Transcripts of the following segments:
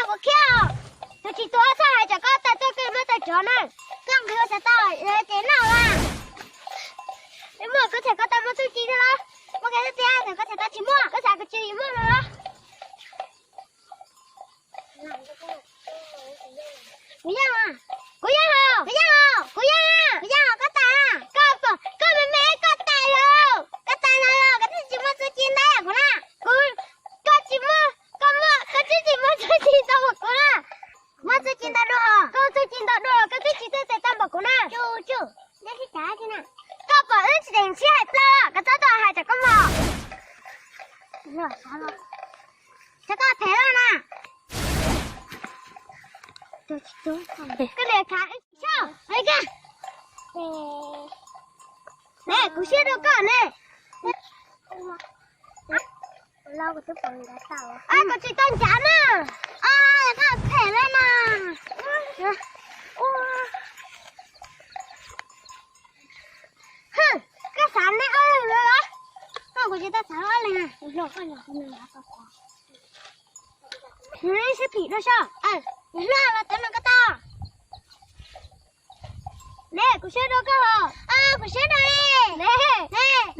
Ua khiab os, tus tsis tuag txhob hais tsam koj tag tuaj koj muab tau tsov na. Koj nqhis ua xav tau ces noj las. Muaj koj txhais koj tau muaj txuj ci thiab los? Muaj koj txhais tau tsis muaj, koj xav kuv tsis muaj no los? Kuv yeej, kuv yeej, kuv yeej, kuv yeej, kuv yeej, koj tas, koj pom koj me me koj tas lawm, koj tas no los koj twb tsis muaj txuj ci ntau kuv na. Kuv, koj tsis muaj, koj muaj, koj twb tsis muaj txuj ci tau npaum kuv na. Muaj txuj ci ntau dua, koj txuj ci ntau dua koj twb tsis txawj tau npaum kuv na. Koj pom wb tsis teem sib hais plaws, koj txhob tuaj hais tsam koj mos. Tsam koj phem lawm na. Koj niam khav, ne, kuv siab dua koj ne. Koj tsis tau ncav na. Koj phem lawm na. Koj xav neb ob leeg lawm los? Kuv tsis tau xav ob leeg na. Nws sib phim dua soj. Nws hlob los tau no koj tau. Ne, kuv siab dua koj os. Kuv siab dua li. Ne, ne,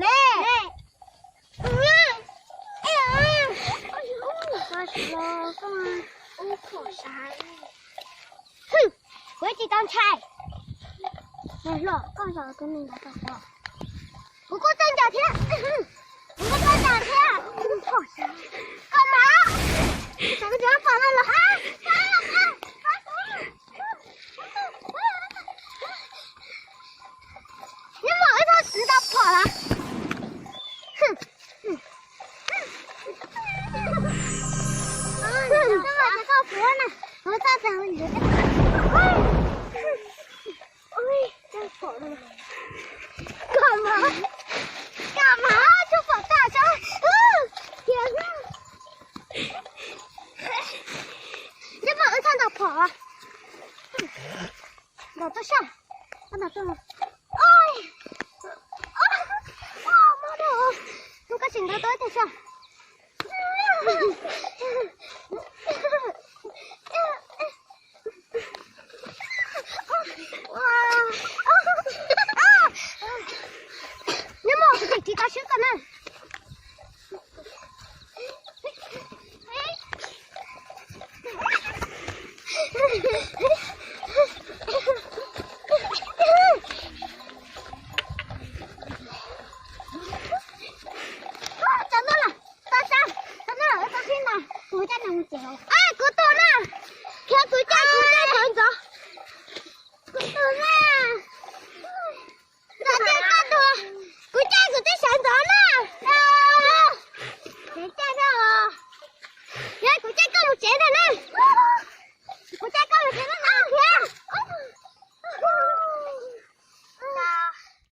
ne. Kuv tsis tau ntshai. Los koj zos tus neeg ntawd tau qhov. Kuv kuj txawj ncaws thiab. Kuv kuj txawj ncaws thiab. Koj mas, kuv tseem pom no los. Nyob mas wb txhob tsis tau phom los. Koj mas, koj mas tsuas pom tag sab tiag. Nyob mas wb txhob tau phom. Ntaus tuaj soj. Ntaus tuaj. Oj, oj, oj, mus, mus, koj tsis ntaus tuaj ib teg soj. Nyob mas kuv tseem tsis tau swb koj na. Tau noj lawm, tau sab, tau noj lawm, tau khib ntag. Kuv cab nees mus tsev. Kuv tus na, khiav kuv cab.